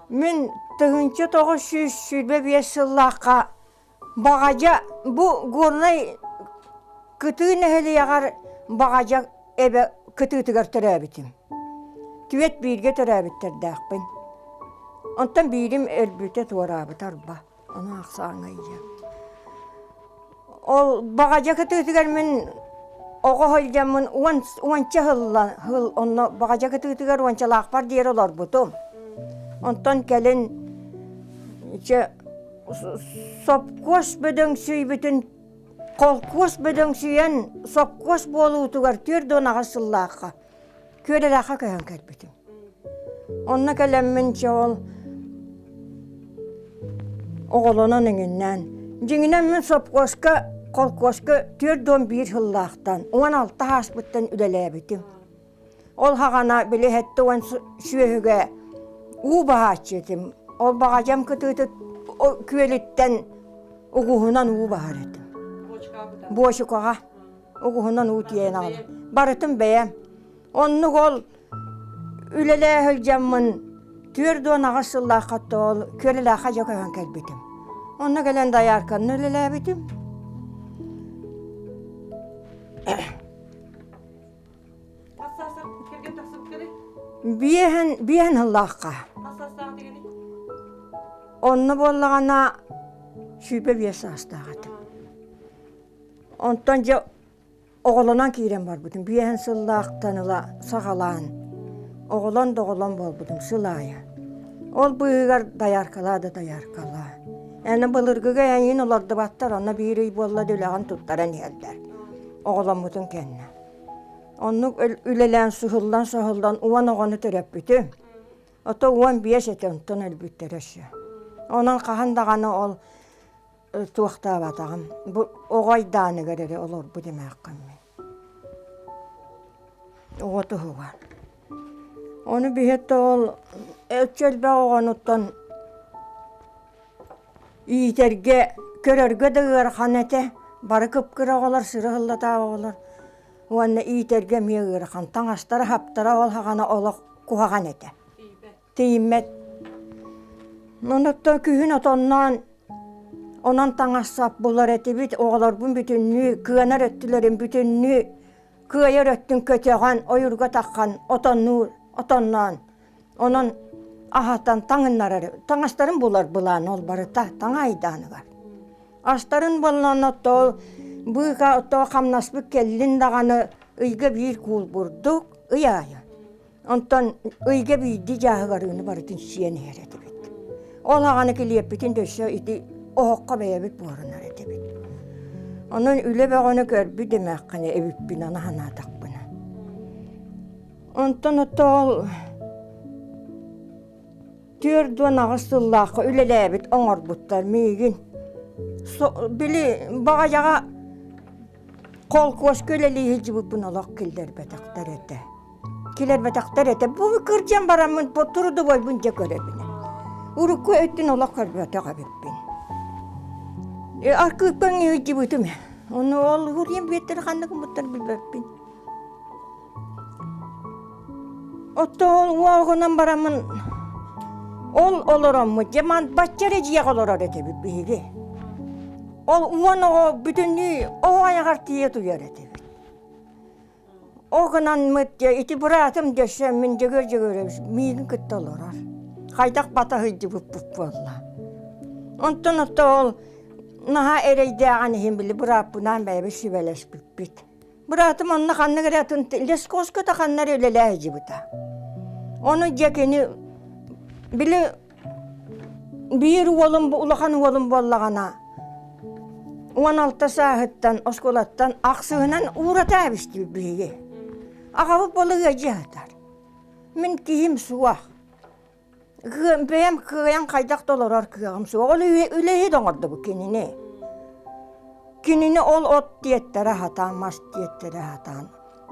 Мин 1925 сыллаахха Баҕадьа бу Горнай кытыы нэһилиэгэр Баҕадьа эбэ кытыытыгар төрөөбүтүм. Түөрт бииргэ төрөөбүттэрдээхпин. Онтон биирим өлбүтэ туораабыта арба. Ону ахсааҥҥа ийэ. Ол баҕадьа кытыытыгар мин оҕо сылдьаммын уон уонча сылла сыл онно баҕадьа кытыытыгар уончалаахпар диэри олорбутум. Онтон кэлин чэ сопхуос бөдөҥсүйбүтүн холкуос бөдөҥсүйэн сопхуос буолуутугар 48 сыллаахха Күөрэлээххэ көһөн кэлбитим. Онно кэлэммин чэ ол оҕолонон иҥиннээн дьиҥинэн мин сопхуоска холкуоска 41 сыллаахтан 16 ааспыттан үлэлээбитим. Ол хаҕана били 70 сүөһүгэ уу баһааччы этим. Ол баҕадьам кытыытыт күөлүттэн угуһунан уу баһар этим. Буочукаҕа. Угуһунан уу тиэйэн аҕалар. Барытын бэйэм. Оннук ол үлэлээ сылдьаммын 48 сыллаахха ол Күөлэлээххэ дьэ көһөн кэлбитим. Онно кэлэн доярканы үлэлээбитим. Биэһэн биэһэн сыллаахха. Онно буоллаҕына 25 саастаах этим. Онтон дьэ оҕолонон киирэн барбытым. Биэһэн сыллаахтан ыла саҕалаан оҕолон да оҕолон буолбутум сыл аайы. Ол быыһыгар дояркалаа да дояркалаа. Аны былыргыга эйиин олордубаттар, онно биир ый буолла да үлэҕин туттаран иһэллэр. Оҕоломмутун кэннэ. Оннук үлэлээн суһуллан-соһуллан 10 оҕону төрөппүтүм. Ото 15 этэ онтон өлбүттэрэ өссө. Онон хаһан даҕаны ол туохтаабатаҕым. Бу оҕо айдааныгар эрэ олорбут эмээххин мин. Оҕо туһугар. Ону биһиэхэ ол өссө элбэх оҕонуттан иитэргэ, көрөргө да ыарахан этэ. Бары кып-кыра оҕолор, сыры-сыллатаах оҕолор. Уонна иитэргэ эмиэ ыарахан. Таҥастара-хаптара ол саҕана олох куһаҕан этэ. Тиийиммэт. Онуттан күһүн отонноон онон таҥас-сап булар этибит, оҕолорбун бүтүннүү, кыанар өттүлэрин бүтүннүү кыайар өттүн көтөҕөн, ойуурга таххан отоннуур, отонноон, онон аһатан таҥыннарар, таҥастарын булар былаан ол барыта таҥа айдааныгар. Астарын буоллаҕына оттоо быыка оттоо хамнаспыт кэллин даҕаны ыйга биир куул бурдук ый аайы. Онтон ыйга биирдии дьааһык арыыны барытын сиэн иһэр этибит. Ол аҕаны килиэппитин да өссө ити оһоххо бэйэбит буһарынар этибит. Онон үлэ бөҕөнү көрбүт эмээххини эбиппин аны санаатахпына. Онтон ото ол 48 сыллаахха үлэлээбит оҥорбуттар миигин. Били баҕайаҕа холкуоска үлэлии сылдьыбыппын олох киллэрбэтэхтэр этэ. Килэрбэтэхтэр этэ. Бу кырдьан бараммын трудовойбун дьэ көрөбүн. Урукку өттүн олох көрбөтөх эбиппин. Аркыыппан ыйдьыбытым. Ону ол уһуруйан биэттэр ханнык гыммыттар билбэппин. Оттон уоҕунан бараммын ол олороммут дьэ ман бачча эрэ дьиэҕэ олорор этибит биһиги. Ол уон оҕо бүтүннүү оҕо айаҕар тиийэ утуйар этибит. Ол гынаммыт дьэ ити быраатым дьэ мин Дьөгүөр Дьөгүөрэбис миигин кытта олорор. Хайдах бата сылдьыбыппыт буолла. Онтон ото ол наһаа эрэйдээҕин иһин били бырааппынаан бэйэбит сүбэлэспиппит. Быраатым онно ханнык эрэ атын лесхозка да ханна эрэ үлэлээ сылдьыбыта. Ону дьэ кини били Биир уолум улахан уолум буоллаҕына 16 сааһыттан оскуолаттан ахсыһынан уурата эбистибит биһиги. Аҕабыт буола ыалдьа сытар. Мин киһим суох. Бэйэм кыайан хайдах да олорор кыаҕым суох. Ол үлэһит оҥордубут кинини. Кинини ол от диэттэрэ сатаан, мас диэттэрэ сатаан.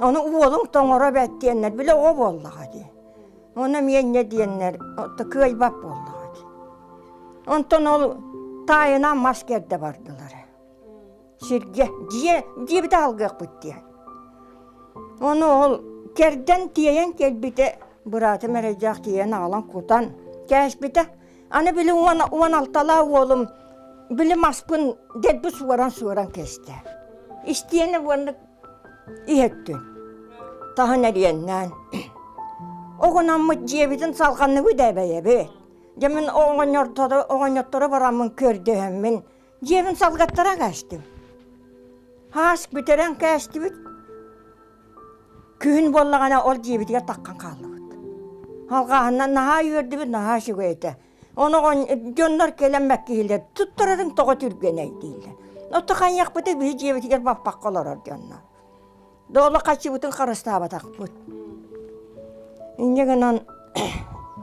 Ону уолуҥ тоҥоро эбээт диэннэр, били оҕо буоллаҕа дии. Ону эмиэ инньэ диэннэр кыайбат буоллаҕа дии. Онтон ол таайынан мас кэрдэ бардылар. Сиргэ дьиэ дьиэбитэ алгыахпыт диэн. Ону ол кэрдэн тиэйэн кэлбитэ быраатым эрэйдээх тиэйэн аҕалан кутан. кээспитэ. Аны били 16-лаах уолум били маспын дэлби суоран-суоран кэстэ. Истиэнэ уонна иһэттин. Таһын эриэннээн. Оҕунаммыт дьиэбитин салҕанныбыт эбэйэбит. Дьэ мин оҕонньоттору, оҕонньоттору бараммын көрдөһөммүн дьиэбин салгаттара кээстим. Хаас бүтэрэн кээстибит. Күһүн буоллаҕына ол дьиэбитигэр таххан хааллыбыт. Алҕааһыннан наһаа үөрдүбүт, наһаа үчүгэй этэ. Ону дьоннор кэлэн мэккиһилэр, туттарарыҥ тоҕо түргэнэй дииллэр. Оттон хайыахпытый биһи дьиэбитигэр баппакка олорор дьоннор. Дооло хаччыбытын харыстаабатахпыт. Инньэ гынан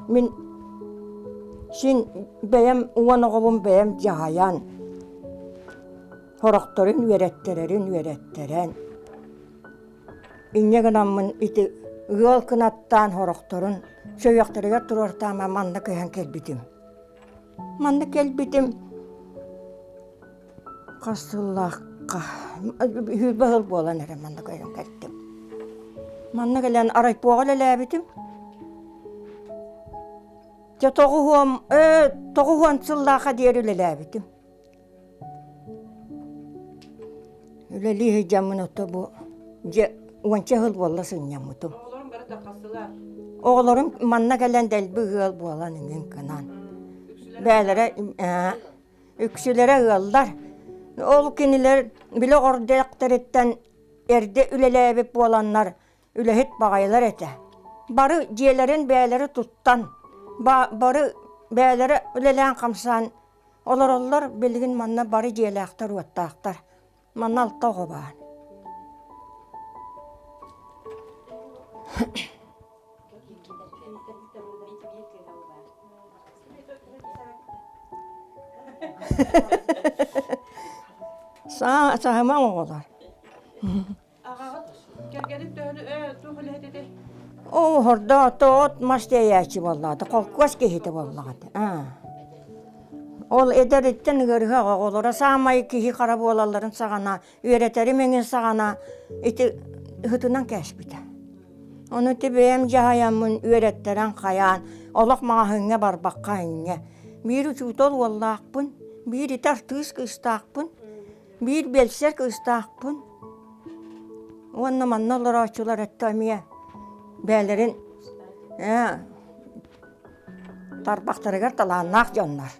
мин син бэйэм уон оҕобун бэйэм дьаһайан, сорохторун үөрэттэрэрин үөрэттэрэн, инньэ гынаммын ити ыал кынаттаан сорохторун сөйөхтөрүгэр туруортаама манна көһөн кэлбитим. Манна кэлбитим Хас сыллаахха сүүрбэ сыл буолан эрэ манна кэлэн кэлтим. Манна кэлэн райпоҕа үлэлээбитим. Дьэ тоҕуһуом ээ 90 сыллаахха диэри үлэлээбитим. Үлэлии сылдьаммын ото бу дьэ уонча сыл буолла сынньаммытым. Оҕолорум бары да хастылар. Оҕолорум манна кэлэн дэлби ыал буолан иҥин гынан. Бээлэрэ Үксүлэрэ ыаллар. Ол кинилэр били ордуохтарыттан эрдэ үлэлээбит буоланнар үлэһит баҕайылар этэ. Бары дьиэлэрин бэйэлэрэ туттан, бары бэйэлэрэ үлэлээн-хамсаан олороллор. Билигин манна бары дьиэлээхтэр-уоттаахтар. Манна алта оҕо баар. Саһымаҥ оҕолор. Аҕаҕыт кэргэнин төһөнү туох үлэһит этэй? Оо, хордоо тоот мас тиэйээччи буоллаҕа, холкуос киһитэ буоллаҕа. Ол эдэриттэн ыарыһах оҕолоро саамай киһи хара буолалларын саҕана, үөрэтэрим эҥин саҕана ити ыһытынан кээспитэ. Ону ити бэйэм дьаһайаммын үөрэттэрэн хайаан, олох маҕаһыыҥҥа барбакка инньэ. Биир учуутал уоллаахпын, биир ити артыыс кыыстаахпын, биир биэлсэр кыыстаахпын. Уонна манна олорооччулар өттө эмиэ бэйэлэрин ээ тарбахтарыгар талааннаах дьоннор.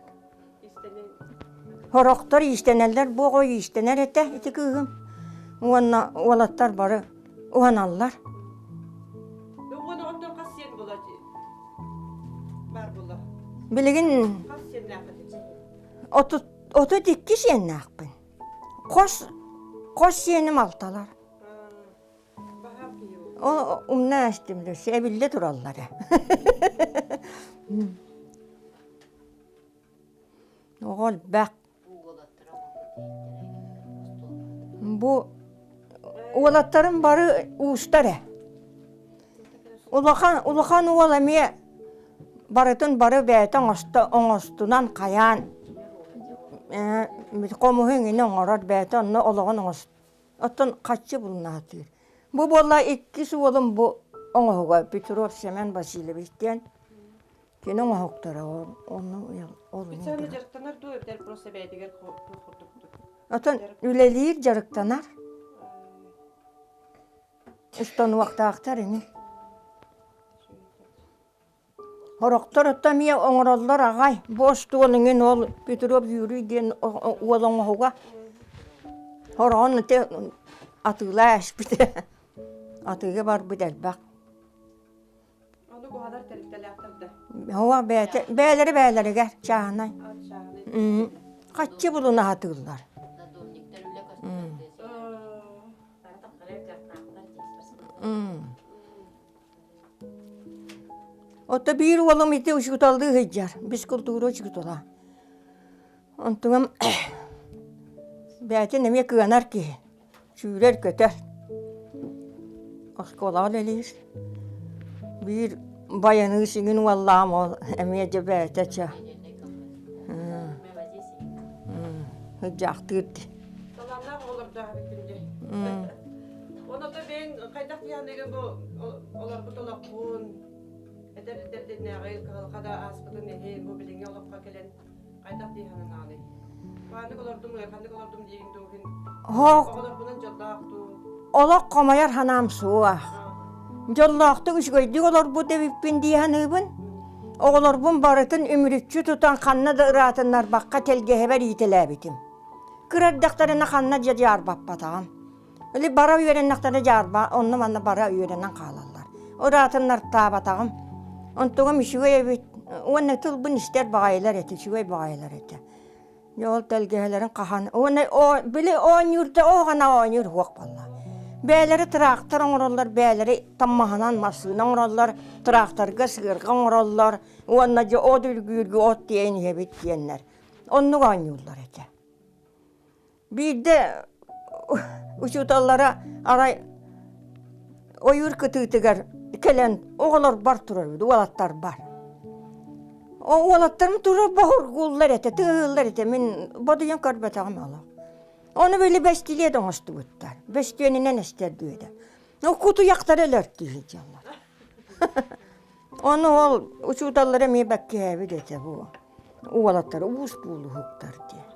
Сорохтор иистэнэллэр, бу оҕо иистэнэр этэ ити кыыһым. Уонна уолаттар бары уһаналлар. Уон оҕоттон хас сиэн буола баар буолла? Билигин Хас сиэннээххит? 32 сиэннээхпин. Хос хос сиэним алталар. Ол умна эстим эбиллэ тураллара. Оҕо элбэх. Бу уолаттарым бары уустар ээ. Улахан улахан уол эмиэ барытын бары бэйэтэ оҥосто оҥостунан хайаан ээ хомуһу эҥини оҥорор бэйэтэ онно олоҕун оҥост Оттон хаччы булунаатыыр. Бу буолла иккис уолум бу оҥоһуга Петров Семен Васильевич диэн кини оҥоһуктара онну ол Специально дьарыктанар дуу эбэтэр просто бэйэтигэр курдуктук? Оттон үлэлиир дьарыктанар. Устануохтаахтар ини. Сорохтор оттон эмиэ оҥороллор аҕай. Бу остуол эҥин ол Петров Юрий диэн уол оҥоһуга. Сороҕун ити атыылаа эспитэ. Атыыга барбыт элбэх. Ону уһанар тэрилтэлээхтэр да? Һуох бэйэтэ бэйэлэрэ бэйэлэригэр чааһынай. Хаччы булуна сатыыллар. Ото биир уолум ити учууталлыы сылдьар, физкультура учуутала. Онтугам бэйэтин эмиэ кыанар киһи, сүүрэр-көтөр. Оскуолаҕа үлэлиир. Биир байаныы сиҥин уоллаам ол эмиэ дьэ бэйэтэ чэ сылдьаахтыыр дии. Талааннаах оҕолордоох эбиккин дии. Онон бэйэҥ хайдах дьаһаныгын бу олорбут олоххун? Эдэр эрдэрдинээҕи кыһалҕа да ааспытын иһин бу билиҥҥи олоххо кэлэн хайдах дии сананаҕыный? Ханнык олордум, ыараханнык олордум диигин дуу, Оһох оҕолорбунан дьоллоох дуу? Олох хомойор санаам суох. Дьоллоохтук үчүгэйдик олорбут эбиппин дии саныыбын. Оҕолорбун барытын үмүрүччү тутан ханна да ыраатыннарбакка тэлгэһэбэр иитэлээбитим. Кыра эрдэхтэринэ ханна дьэ дьаарбаппатаҕым. Или бара үөрэннэхтэринэ дьаарба онно-манна бара үөрэнэн хаалаллар. Ыраатыннартаабатаҕым. Онтугум үчүгэй эбит уонна тылбын истэр баҕайылар этэ, үчүгэй баҕайылар этэ. Дьэ ол тэлгэһэлэрин хаһан уонна били оонньуурда оҕана оонньуур уһуох буолла. Бэйэлэри трактор оҥороллор, бэйэлэри таммаһынан массыына оҥороллор, тракторга сыарҕа оҥороллор уонна дьэ от үргүүргэ от тиэйэн иһэбит диэннэр. Оннук оонньууллар этэ. Биирдэ учууталлара арай ойуур кытыытыгар кэлэн оҕолорбор турарбыт, уолаттарбар. Уолаттарым турар боһургууллар этэ, тыаһыыллар этэ, мин бодуйан көрбөтөҕүм олох. Ону били бэстилиэт оҥостубуттар, бөстүөнүнэн эстэрдүөдэ. Ну, кутуйахтары өлөртүү сылдьаллар. Ону ол учууталлара эмиэ бэккиһээбит этэ бу уолаттар уус буолуһуктар диэн.